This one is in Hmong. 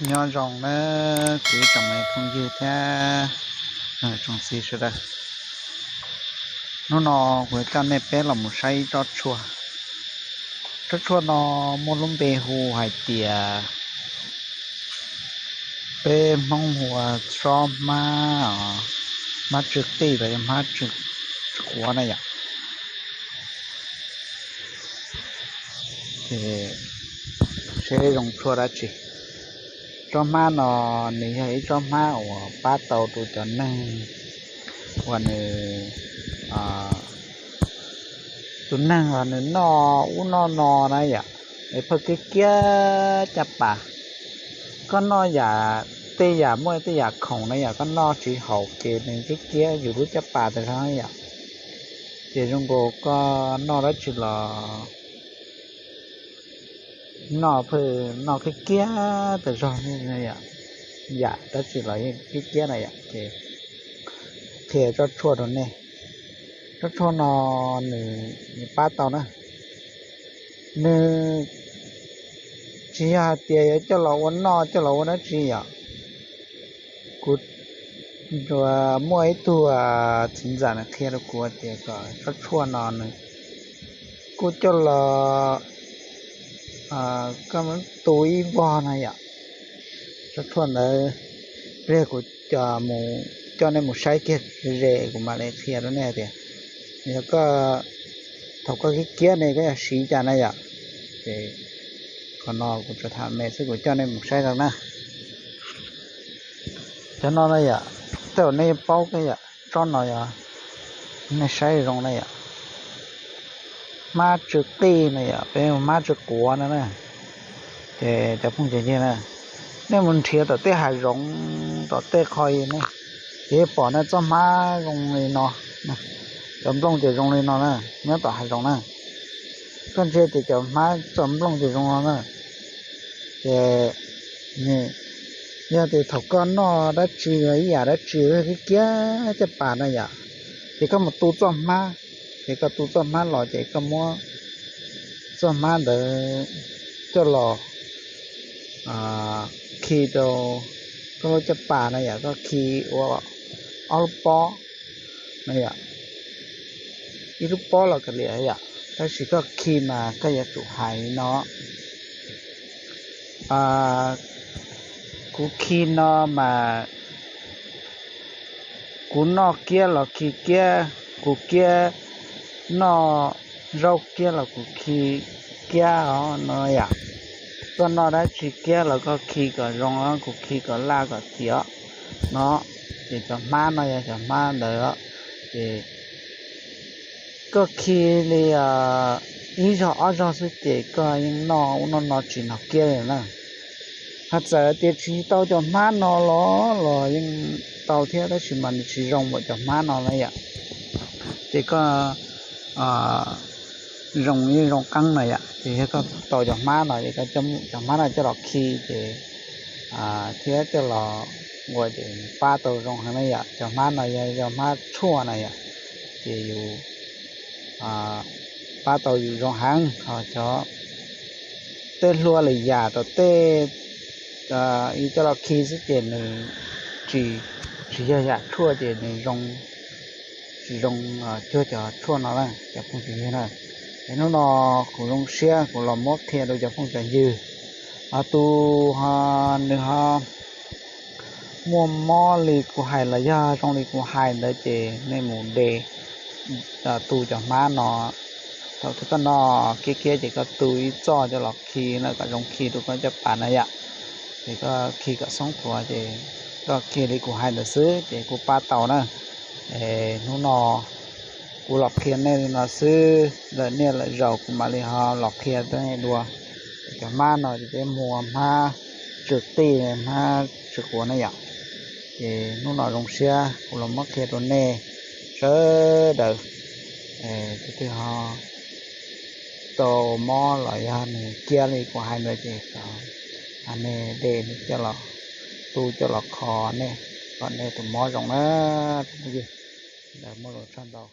Nyob zoo nawb kuv ib tsoom me phooj ywg thiab tsoom txiv sawv daws. Hnub no kuv coj nej peb los mus saib ib tsob tshuaj. Tsob tshuaj no muaj lub npe hu hais tias peb Hmoob hu ua tsob hmab, hmab tsw qij los yog hmab tsw quav na yom. Ces seb zoo tshuaj dab tsi. Tsob hmab no nws yog ib tsob hmab uas pab tau rau cov neeg uas nws, tus neeg los nws noj ub noj no na yom, es pheej kiab kiab caj pas. Koj noj yam, tej yam muaj tej yam khoom na yom, koj noj tsis haum ces nws kiab kiab yus lub caj pas tas zog na yom. Ces zoo nkaus koj noj dab tsi los noj pheej noj kiab kiab tas zog, yam dab tsi los yeej kiab kiab na yom. Ces qhia tsob tshuaj rau nej. Tsob tshuaj no nws pab tau na. Nws tsis yog hais tias yuav coj los ua noj coj los ua dab tsi yom. Kuv muaj ib tug txiv ntxawm nws qhia rau kuv tias kom tsob tshuaj no nws kuj coj los, koj tu ib vog na yom. Tsob tshuaj ntawd, pliag kuv coj nej mus saib kiag ze kuv mam li qhia rau nej tias yog koj, thaum koj kiab kiab ne koj yuav siv cas na yom. Ces qhov no kuv tsuas tham me xwb, kuv coj nej mus saib rau na. Cov no na yom, tej zaum nej paub kiag yom, tsob no yog, nej saib zoo na yom, hmab tsw qij na yom, peb hmab tsw quav no na. Ces cov phooj ywg na, nej mus nrhiav tom tej hav zoov tom tej qho ne, ces pom na txoj hmab zoo li no, cov nplooj ces zoo li no na, nyob tom hav zoov na. Koj ntsia ces cov hmab txoj nplooj ces zoo no na. Ces yog tias thaum koj noj dab tsi ib yam dab tsi kiab kiab caj pas na yom, ces koj mus tu txoj hmab, ces koj tu txoj hmab los ces koj muab txoj hmab ntawd coj los khi rau koj lub caj pas na yom, koj khi ua ob lub pob na yom, ib lub pob los kav liam yom, tab sis koj khi mas koj yuav tsum hais li no. Kuv khi no mas kuv noj kiab los khi kiab, kuv kiab noj zaub kiab los kuv khi kiab os no yom. Koj noj dab tsi kiab los koj khi kom zoo, kuv khi kom laj kom txias no. Ces cov hmab no yog cov hmab ntawd, ces koj khi li ib zaug ob zaug xwb ces koj yeej noj ub noj no tsis hnov kiab li na. Hais txawm tias tsis tau cov hmab no los los yeej tau thiab, tab sis mas nws tsis zoo npaum cov hmab no na yom. Ces koj zoo yeej zoo qeeb na yom. Ces yog koj tau cov hmab no ces koj coj cov hmab no coj los khi ces thiab coj los ua ces pab tau zoo heev na yom. Cov hmab no yog cov hmab tshuaj na yom, ces yus pab tau yus zoo heev. Ho cov tej hlua lwm yam tom tej yus coj los khi xwb ces nws tsis, tsis yog yam tshuaj ces nws tsis zoo cuag cov tshuaj no na cov phooj ywg na. Es hnub no kuv zoo siab kuv los muab qhia rau cov phooj cov ywg, ho tus nws ho muaj mob li kuv hais los yog zoo li kuv hais ntawd ces nej mus de tu cov hmab no. Thaum twg koj noj kiab kiab ces koj tu ib txoj coj los khi na kom zoo khi rau koj caj pas na yom. Ces koj khi kom xoob thuav ces koj khi li kuv hais ntawd xwb ces kuj pab tau na. Es hnub no kuv los qhia nej li no xwb, lwm niaj lwm zaus kuv mam li ho los qhia rau nej dua. Cov hmab no ces peb hu ua hmab tsw qij, hmab tsw quav na yom. Ces hnub no zoo siab kuv los muab qhia rau nej sawv daws. Tus twg ho tau mob los yog nws kiab li kuv hais ntawd ces nej de coj los tu coj los kho nej kom nej tus mob zoo na. Sawv daws muaj lus tsaug ntau.